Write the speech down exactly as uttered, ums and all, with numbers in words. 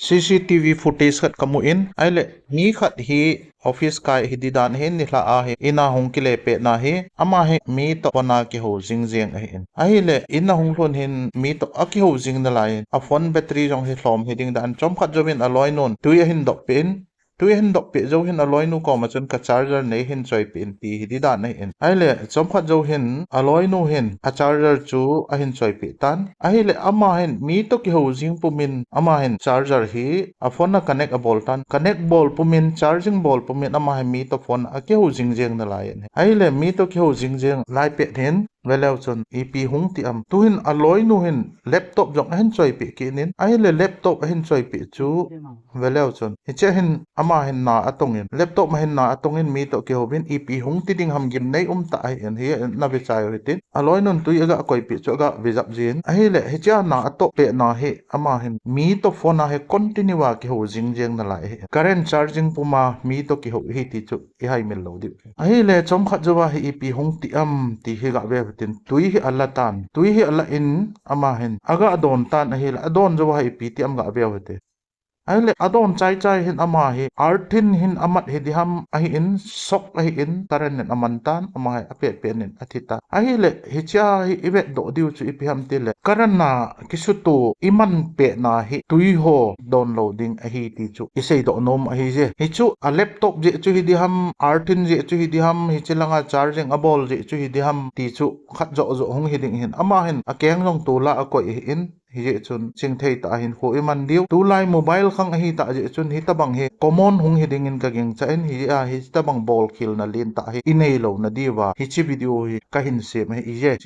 C C T V footage khat kamu in, ahile mi khat hi office kai hi di dan hin nilhah a hi in a hung kile pet na hi, ama hi mi toh phone a kihou jing jeng ahin. Ahile in a hung lhun hin mi toh akihou jing nalai in, a phone battery jong hi lhom hi ding dan chomkhat jouvin aloinun tui ahin doh peh in, tui ahin doh peh jou hin aloinu koma chun ka charger nei hin choipeh in ti hi di dan ahin. Ahile chomkhat jou hin aloinu hin a charger chu ahin choipeh tan. Ahile ama hin mi toh kihou jing pumin ama hin charger hi a phone a connect abol tan. Connect bol pumin, charging bol pumin ama hin mi toh phone a kihou jing jeng nalai in. Ahile mi toh kihou jing jeng lai pet hin veleu chun ipi hung ti am. Tuhin aloinu hin laptop jong ahin choipeh kit in. Ahile laptop ahin choipeh chu veleu chun hiche hin ama hin na atongin, laptop ma hin na atongin mi toh kihouvin ipi hung ti ding ham gimnei um tah ahin, hi na vechai u hitin. Aloinun tui aga koipeh chu aga vejap jin. Ahile hichea na atoh pet na hi ama hin mi toh phone a hi continue a kihou jing jeng nalai ahi. Current charging puma mi toh kihou ahi ti chu ihaimil lou diu. Ahile chomkhat jouva hi ipi hung ti am ti hi gave u hitin, tui hi ala tan. Tui hi ala in ama hin aga don tan ahile adon jouva hi ipi ti am gave u hite. Ahile adon chaichai hin ama hi arthin hin amat hi di ham ahin, shock ahin, current in aman tan, ama hi apet pet in athi tan. Ahile hichea hi ivetdoh diu chu ipi ham tile current a kisuto iman pet na hi tui ho don lou ding ahi ti chu iseidoh nom ahije. Hichu a laptop jeh chu hi di ham, arthin jeh chu hi di ham, hiche langa charging abol jeh chu hi di ham ti chu khat joh joh hung hi ding hin, ama hin akeng jong tola akoi ahin, hijeh chun chingthei tah a hinkho iman diu. Tulai mobile khang ahitah jeh chun hitobang hi common hung hi dingin kagingchan, hijeh a hitobang bolkhel na lentah hi inei lou na diuva hiche video hi kahin sem ahije.